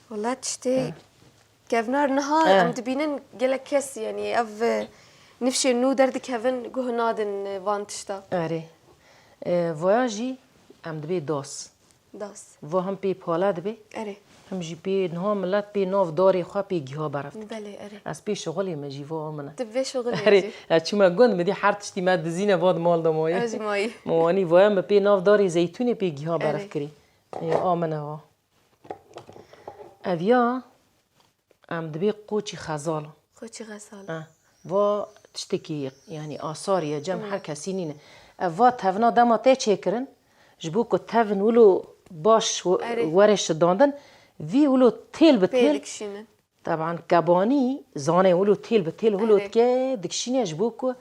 Wela tiştê Eh. kevnar niha Eh. em dibînin gelek kes, yanî ev, e, nifşên nû derdikevin, guh nadin, e, van tişta. Erê. E, vaya jî em dibê das. Das. Va him pê pale dibe, Erê. Him jî pê niha milet pê nav darê xwe pê giha beref dike. Belê, erê. Ez pê şixulê me jî va min e. Tu vê şixulê Erê, jî. Ez çûme gund, min dî her tiştî me dizîne va di mal de mayî. Ez jî mayî. Min wanî vaya me pê nav darê zeytûnê pê giha beref Erê. Kirî. Ê, a min e va. Ev ya, em dibê qoçî xezal. Qoçî xezal. Ha, va tiştekî, yanî asarî ye, cem Hmm. her kesî nîne. Ev va tevna dema tê çêkirin, ji bo ku tevin wilo baş w-, Erê. were şidandin, vî wilo têl bi Pê têl, dikişînin. Teban kebanî zanê wilo têl bi têl wilo Erê. dike, dikişîne ji bo ku,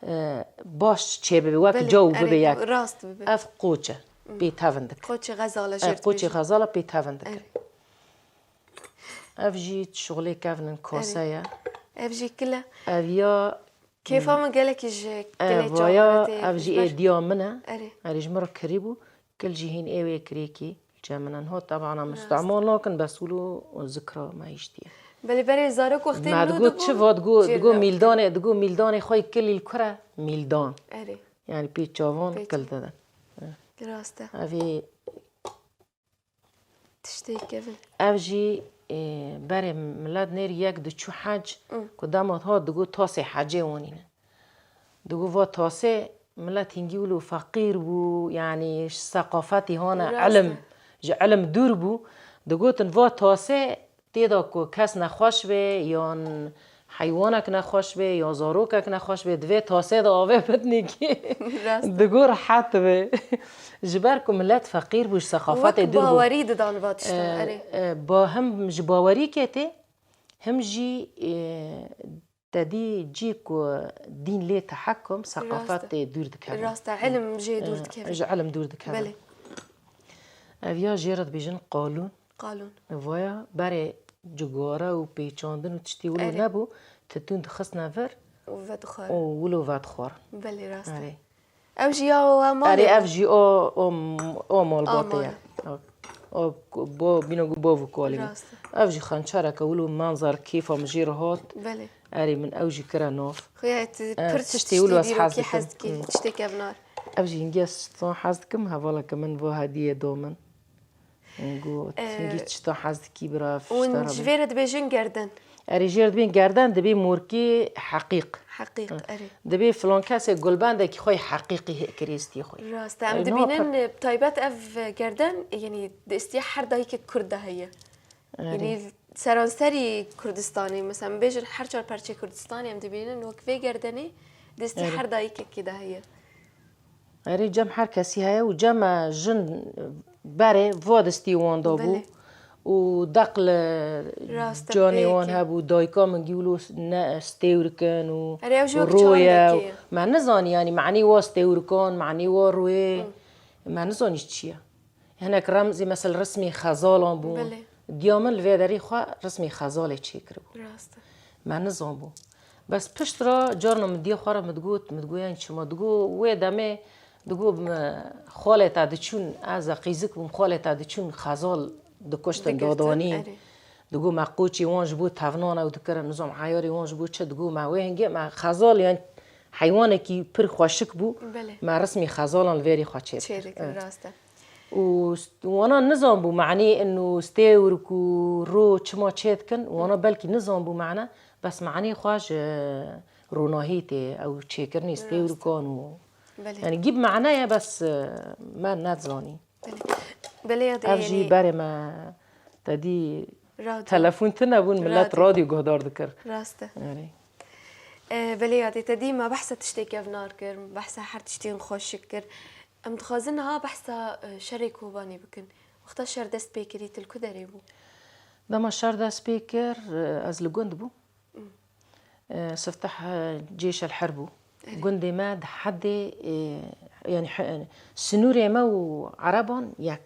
e, baş çêbibe, wek Belê, caw erê, bibe yek. Rast bibe. Ev qoç e, Hmm. pê tevin dike. Qoçê xezal e, Ev jêr qoçê dibêjin. xezal e, pê tevin dike. Erê. Ev jî şixulê kevnin kase Erê. ye. Ev jî kil e. Ev ya Kêfa min gelekî ji Ev kilê vaya, çavan tê ev jî ji ber ê diya min e. Erê. Erê, ji min re kirî bû. Kil jî hîn ê wê kirêkî li cem min e. Niha teban em Rast. istemal nakin, bes wilo zikra me hiştiye. Belê berê zarok wextê Me nû digot dibûn, çi va, digot, çêr digot dibûn. mîldanê, digot mîldanê xwe yê kilî li kur e? Mîldan. Erê. Yanî pê çavan Pê kil çavan. didin. Rast e. Ev ê Tiştê kevin. Ev jî, e, berê milet nêrî yek diçû hec, Mm. ku dema hat digot tasê hecê wanîne. Digot va tasê milet hingî wilo feqîr bû, yanî ji seqafetî hane Rast e. ilim, ji ilim dûr bû. Digotin va tasê tê de ku kes nexweş be, yan heywanek nexweş be, ya zarokek nexweş be, divê tasê de avê bidinîkî. Rast e. Digo rehet be. Ji ber ku milet feqîr bû, ji sexafetê Wek dûr bû. bawerî didan va tiştan, E, erê. e, ba-, hem ji bawerîkê tê, hem jî, e, te dî cî ku dîn lê tehekum, Rast e. seqafetê dûr dikevin. Rast e, ilim jê dûr E, dikevin. ji ilim dûr dikevin. Belê. Ev ya jê re dibêjin qalûn. Qalûn. Vaya berê cigare û pêçandin û tiştî wilo Erê. nebû, titûn dixistine vir Û vedixwarin. û wilo vedixwarin. Belê, rast e. Erê. Ew jî ya we malê Erê, bû? ev jî o, o, o malbatê A ye. mal. O, o bo, bîno ku bo vu kolê min. Rast e. Ev jî xençereke wilo manzar kêfa min jê re hat. Belê. Erê, min ew jî kire nav. Xuya tu E, pir tiştê tiştê wilo ez dîrokî hez dikim. hez dikî, Hmm. tiştê kevnar. Ev jî hingî ez tiştan hez dikim, hevaleke min va hediyê do min. Min got, Ee, hingî tişta hez dikî bira Hûn ji vê re dibêjin gerden? Erê, jê re dibên gerden, dibê morkê heqîq. Heqîq, Hı. erê. Dibê filan kesê gulbendekî xwe yê heqîqî hê kirê stî xwe. Rast e. Em Erê, niha dibînin, pe- e, taybet ev gerden, yanî di istî her dayikek Kurd de heye. Erê. Yanî seranserî Kurdistanê, mesela, em bêjin her çar perçê Kurdistanê em dibînin wek vê gerdenê di istî Erê. her dayikekî de heye. Erê, cem her kesî heye û cem me jin berê va destî wan da bû Belê. û deq li Rast e, canê wan pêkê. hebû, dayika min gî wilo ne stêwr kin û Erê, ew jî wek roye çandekê û ye. me nizanî, yanî, manî wa stêwrikan, manî wa royê, Hı. me nizanî çi ye. Hinek remzî, mesela, resmê xezalan bûn. Belê. Diya min li vê derê xwe resmê xezalê çêkiribû. Rast e. Me nizanbû. Bes pişt re carna min diya xwe re min digot, min digot, "Yan çima?" Digot, wê demê, digot, "Me xalê te diçûn, ez e qîzik bûm, xalê te diçûn xezal dikuştin, Digitin, dadanî." erê. Digot, "Me qoçê wan ji bo tevnan ew dikirin, nizam eyarê wan ji bo çi?" Digot, "Me wê hingê me xezal yan heywanekî pir xweşik bû, Belê. me resmê xezalan li vêrê xwe çêdikin." Çêdikin, Evet. rast e. Û st-, wana nizanbû manî ino stêwr ku ro çima çêdikin, wana belkî nizanbû mane, bes manî xwe ji ronahî tê, ew çêkirinê stêwrikan û Belê. yani gîb mane ye, bes, e, me nezanî. Belê. Belê ya Ev jî yani berê me te dî Radyo. telefon tine bûn, millet Radyo. radyo guhdar dikir. Rast e. Yani. E, belê ya te dî me behsa tiştê kevnar kir, behsa her tiştên xweşik kir. Em dixwazin niha behsa, e, şerê Kobanê bikin. Wexta şer dest pê kirî, tu li ku derê bû? Dema şer dest pê kir, e, ez li gund bûm. Hmm. E, Sifteh, e, cêşel her bû. Erê. Gundê me di hedê, e, Yanî he- sinûrê me û Ereban yek.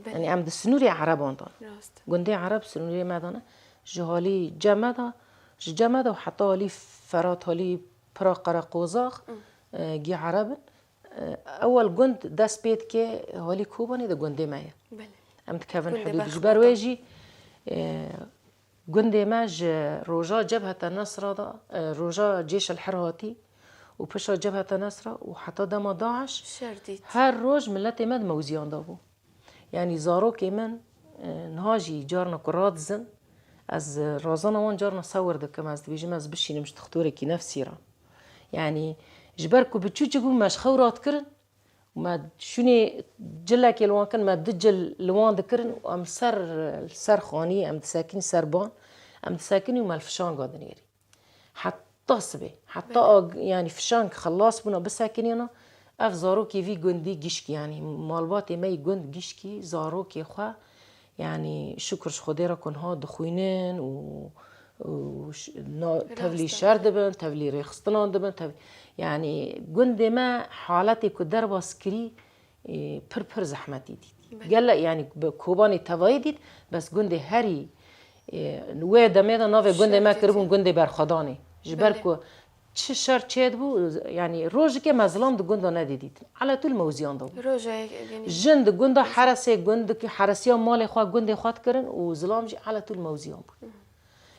Belê. Yanî em di sinûrê Ereban de ne. Rast. Gundê Ereb sinûrê me de ne. Ji halî cem me de, ji cem me de û heta halî Ferat, halî pira Qereqozax, e, gî Ereb in. E, ewel gund dest pê dike halî Kobanê de gundê me ye. Belê. Em dikevin Gundê hidûd. Ji Berxbotan. ber wê jî, e, gundê me ji roja Cebheta Nesra de, e, roja Cêş el Her hatî û pişa Cebheta Nesra û heta dema DAIŞ, Şer dît. Her roj miletê me di mewziyan de bû. Yanî zarokê min, e, niha jî carna ku radizin, ez, e, razana wan carna sewir dikim, ez dibêjim ez bişînim ji dixtorekî nefsî re. Yanî ji ber ku biçûçik bû me ji xew radikirin û me şûnê cilekê li wan kirin, me du cil li wan dikirin û em li ser, li ser xanî, em disekinî ser ban, em disekinî û me li fişanga dinêrî. Heta sibê, heta ag- yanî fişang xelas bûna bisekinîna, ev zarokê vî gundî gişkî, yanî malbatê me yî gund gişkî zarokê xwe, yanî şukur ji Xwedê re ku niha dixwînin û, û ş- na- tevlî Rast e. Şer dibin, tevlî rêxistinan dibin, tev- yanî gundê me haletê ku derbas kirî, e, pir pir zehmetî dît. Gelek, yanî bi Kobanê tevayî dît, bes gundê herî, e, wê demê de navê gundê me kiribûn gundê Berxwedanê. Ji ber ku çi şer çêdibû, yanî rojikê me zilam di gunda nedî dîtin. Eletûl mewziyan de bû. Rojek, yanî Jin di gunda heresê gund, heresiya malê xwe gundê xwe dikirin û zilam jî eletûl mewziyan bûn.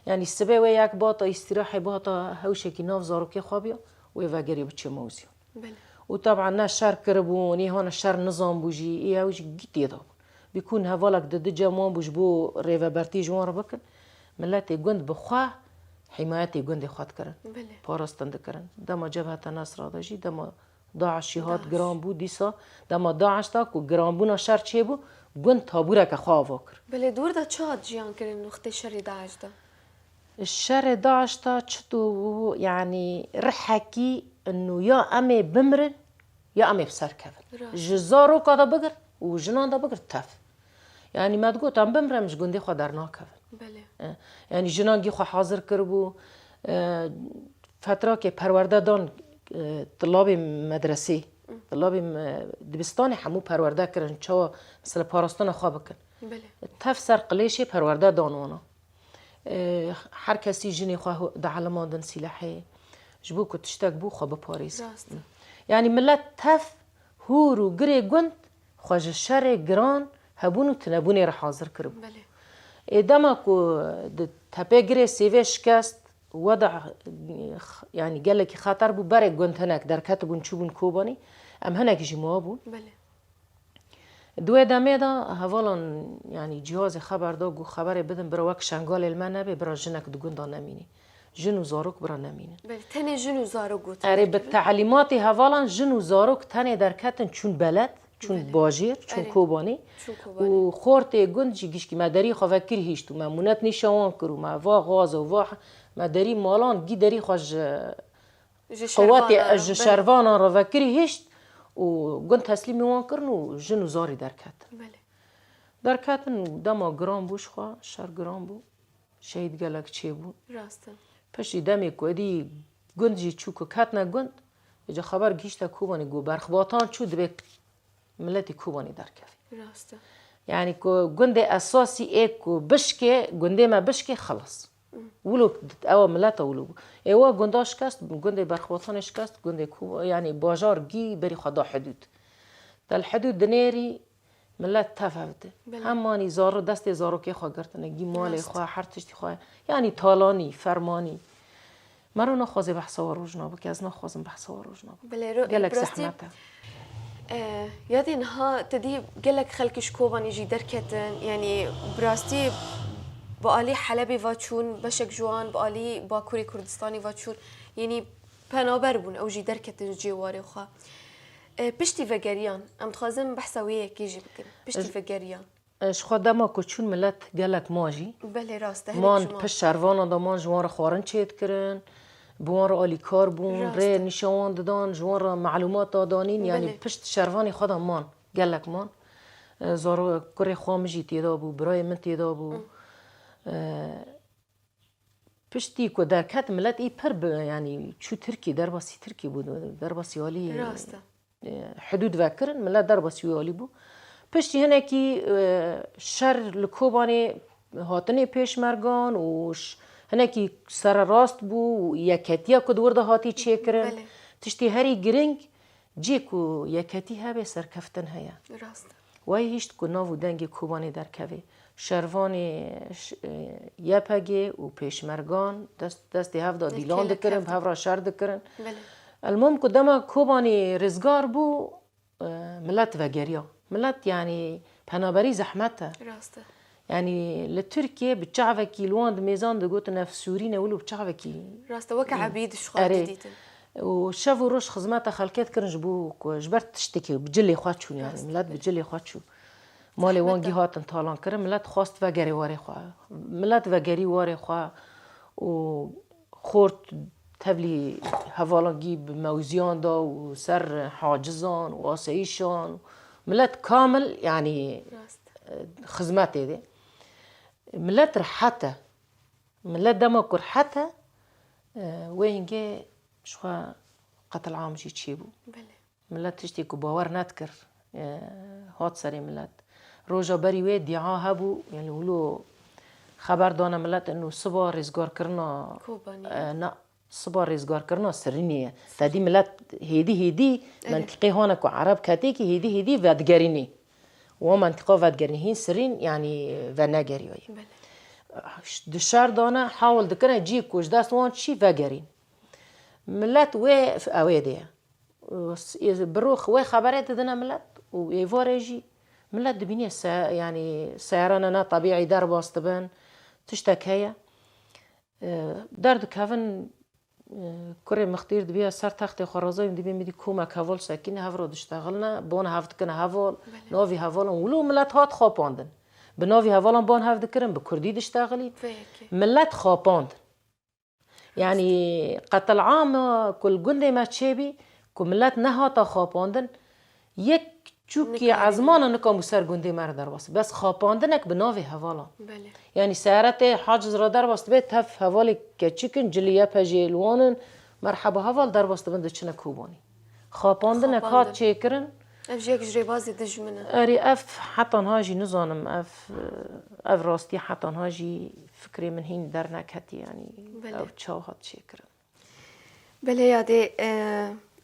Yanî sibê wê yek bata îstîrahê, bata hewşekî nav zarokê xwe biya, wê vegerê biçe mewziyan. Belê. Û teban ne şer kiribûn, ê hane şer nizanbû jî, ê ew jî gî têda bûn. Bîkûn hevalek di di cem wan bû ji bo rêvebertî ji wan re bikin. Miletê gund bi xwe hîmayetê gundê xwe dikirin. Belê. Parastin dikirin. Dema Cebheta Nesra de jî, dema DAIŞ jî hat giran bû, dîsa dema DAIŞ de ku giranbûna şer çêbû, gund tabûreke xwe ava kir. Belê, di wir de çi hat jiyan kirin wextê şerê DAIŞ de? Şerê DAIŞ de çito bû, yanî rihekî inu ya em ê bimirin ya em ê bi ser kevin. Rast. Ji zaroka de bigir û jinan de bigir tev. Yanî me digot em bimirin em ji gundê xwe dernakevin. Belê. E, Yanî jinan gî xwe hazir kiribû. E, Fetrakê perwerde dan, e, tilabê medresê, tilabê me- dibistanê hemû perwerde kirin. Çawa mesela parastina xwe bikin. Belê. Tev ser qilêşê perwerde dan wana. E, Her kesî jinê xwe ho- dihelimandin sîlehê. Ji bo ku tiştek bû xwe biparêzin. Rast e. Yanî milet tev hûr û girê gund xwe ji şerê giran hebûn û tinebûnê re hazir kiribû. Belê. Ê dema ku di tepê girê sêvê şikest, weda, yanî gelekî xeter bû, berê gund hinek derketibûn çûbûn Kobanî, em hinek jî mabûn. Belê. Di wê demê de hevalan, yanî cihazê xeber da ku xeberê bidin bira wek Şengalê li me nebe, bira jinek di gunda nemîne. Jin û zarok bira nemînin. Belê, tenê jin û zarok gotin. Erê, bi telîmatê hevalan jin û zarok tenê derketin çûn beled, çûn bajêr, çûn Kobanê. Çûn Kobanê. Û xortê gund jî gişkî me derî xwe vekirî hişt û me mûnet nîşa wan kir û me va xwaza û va he-, me derî malan gî derî xwe ji Ji qewetê şervana, ji belê. Şervana re vekirî hişt û gund teslîmî wan kirin û jin û zarî derketin. Belê. Derketin û dema giran bû ji xwe, şer giran bû. Şehîd gelek çêbûn. Rast e. Piştî demê ku êdî gund jî çû ku ketine gund, îca xeber gihîşte Kobanê ku berxbatan çû, dibê miletî Kobanê derkeve. Rast e. Yanî ku gundê esasî ê ku bişkê, gundê me bişkê, xelas. Wilo ewa mileta wilo bû. Ê wa gunda şikest, gundê berxbatanê şikest, gundê ku, yanî bajar gî berî xwe da hidûd. Del hidûd dinêrî, milet tev hev di. Belê. Hemanî zaro destê zarokê xwe girtine, gî malê Rast. Xwe, her tiştî xwe. Yanî talanî, fermanî. Mero naxwaze behsa wa rojna bike, ez naxwazim behsa wa rojna bike. Belê, ro- Gelek bi rastî, zehmet e. e, yadê niha te dî gelek xelk ji Kobanê jî derketin, yanî bi rastî bi alî Helebê va çûn, beşek ji wan bi alî Bakurê Kurdistanê va çûn, yanî penaber bûn, ew jî derketin ji cêwarê xwe. E, piştî vegeriyan, em dixwazin behsa wê yekê jî bikin. Piştî vegeriyan. E, Ji xwe dema ku çûn milet gelek ma jî. Belê, rast e. Man pişt şervana de man ji wan re xwarin çêdikirin. Bi wan re alîkar bûn, Rast rê e. Nîşa wan didan, ji wan re melûmata danîn. Yanî Belê. Pişt şervanê xwe de man gelek man. E, Zaro kurê xwe min jî têda bû, birayê min têda bû. E, Piştî ku derket milet î pir bi, yanî çû Tirkî, derbasî Tirkî bû, derbasî alî. Rast e. hidûd vekirin, milet derbasî wî alî bû. Piştî hinekî, e, şer li Kobanê hatinê pêşmergan û ş-, hinekî sererast bû û yeketiya ku di wir de hatî çêkirin. Belê. Tiştî herî giring, cî ku yeketî hebe serkeftin heye. Rast e. Wayî hişt ku nav û dengê Kobanê derkeve. Şervanê ş-, e, Y P G û pêşmergan dest, destê hev de dîlan dikirin, bi hev re şer dikirin. Belê. Elmam ku dema Kobanê rizgar bû, e, milet vegeriya. Milet, yanî, penaberî zehmet e. Rast e. Yanî, li Tirkiye bi çavekî li wan di mêzan digotin ev Sûrî ne, wilo bi çavekî. Rast e, weke ebîd ji xwe didîtin. Û şev û roj xizmeta xelkê dikirin ji bo ku ji ber tiştekî bi cilê xwe çûn, yanî, milet bi cilê xwe çû. Malê wan gî hatin talan kirin, milet xwest vegerê warê xwe. Milet vegerî warê xwe û xort tevlî hevalan gî bi mewziyan da û ser hacizan û asayîşan. Milet kamil, yanî, xizmetê de. Milet rehet e. Milet dema ku rehet e, e, wê hingê ji xwe qetilam jî çêbû. Belê. Milet tiştê ku bawer nedikir, e, hat serê milet. Roja berî wê dîa hebû, yanî wilo xeber dane milet ino siba rêzgarkirina, Kobanê. E, na, siba rêzgarkirina Sirînê ye. Te dî milet hêdî hêdî mentiqê hane ku Ereb ketê kî hêdî hêdî vedigerînê. Wan mentiqa vedigerînê. Hîn Sirîn, yanî, venegeriyaye. Belê. Di şer dane, hawil dikine cî ku ji dest wan çî vegerîn. Milet wê ewê de ye. Bi ro wê xeberê didine milet û êvarê jî milet dibîne se-, yanî seyarana ne tebîî derbas dibin, tiştek heye. E, derdikevin, e, kurê mixtîr dibiya ser textê xwe razayî dibê min dî komek heval sekîne hev re diştexilne, ban hev dikine heval, navî hevalan wilo milet hat xapandin. Bi navî hevalan ban hev dikirin, bi kurdî diştexilî. Milet xapandin. Yanî qetil am ku li gundê me çêbî, ku milet nehata xapandin, yek çûkî ezmana nikam û ser gundê me re derbas. Bes xapandinek bi navê hevalan. Belê. Yanî seyaretê haciz re derbas dibe, tev hevalê keçik in, cilî Y P G li wan in, merheba heval derbas dibin diçine Kobanê. Xapandinek hat çêkirin. Ev jî yek ji rêbazê dijmin e. Erê, ev heta niha jî nizanim, ev, ev rastî heta niha jî fikrê min hîn derneketî, yanî ew çawa hat çêkirin. Belê yadê, e,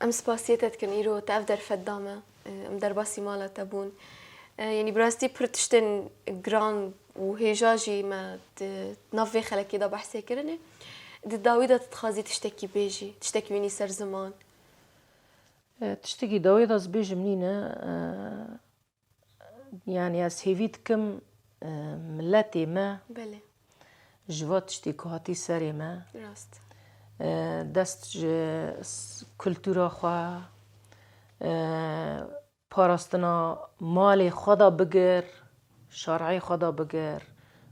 em spasiyê te dikin îro te ev derfet da me, e, em derbasî mala te bûn. E, yanî bi rastî pir tiştên giran û hêja jî me di nav vê xelekê de behsê kirinê. Di dawî de tu dixwazî tiştekî bêjî, tiştekî wînî ser ziman? E, tiştekî dawê de ez bêjim nîne, e, yanî ez hêvî dikim, e, miletê me Belê. Ji va tiştê ku hatî serê me, Rast. E, dest ji s-, kultura xwe, e, parastina malê xwe de bigir, şareyê xwe de bigir,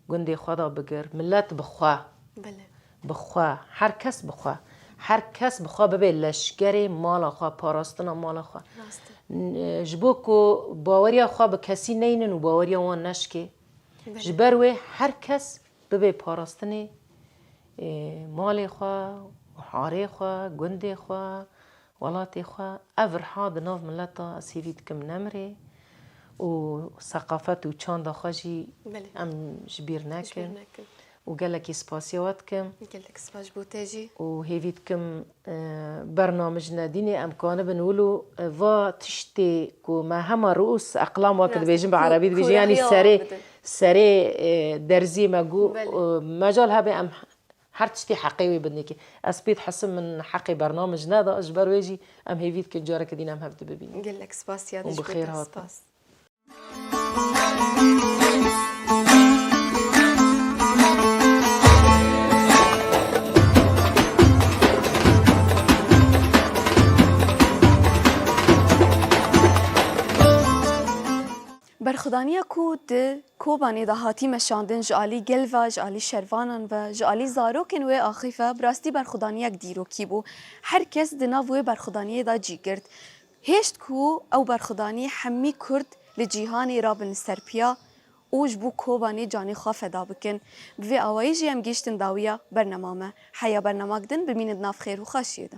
gundê xwe de bigir, milet bi xwe. Belê. Bi xwe, her kes bi xwe. Her kes bi xwe bibe leşkerê mala xwe, parastina mala xwe. Rast e. N-, ji bo ku baweriya xwe bi kesî neynin û baweriya wan neşkê. Belê. Ji ber wê her kes bibe parastinê, ê, malê xwe, harê xwe, gundê xwe, welatê xwe. Ev riha di nav mileta ez hêvî dikim nemire û seqafet û çanda xwe jî Belê. Em ji bîr nekin. Ji bîr nekin. Û gelekî spasiya we dikim. Gelek spas ji bo te jî. Û hêvî dikim, e, bernamij nedînê em kanibin wilo, e, va tiştê ku me hema ruus eqlam wek Rast. dibêjin bi Ku-, erebî dibêjin, yanî kurehî serê, awa bidin. serê, e, derzî me gu, Belê. e, mecal hebe em her tiştê heqê wê bidinê ki. Ez pê dihesim min heqê bernamij neda, ji ber wê jî em hêvî dikin careke dîn em hev dibibînin. Gelek spas ya Hûn te ji bo bi xêr te hatin. spas. Berxwedaniya ku di Kobanê de hatî meşandin ji alî gel ve, ji alî şervanan ve, ji alî zarokên wê axîf ve, bi rastî berxwedaniyek dîrokî bû. Her kes di nav wê berxwedaniyê de cî girt. Hêşt ku ew berxwedanî hemî Kurd li cîhanê rabin li ser piya û ji bo Kobanê canê xwe feda bikin. Bi vê awayî jî em gihîştin dawiya bernama me. Heya bernama din bimînin di nav xêr û xweşiyê de.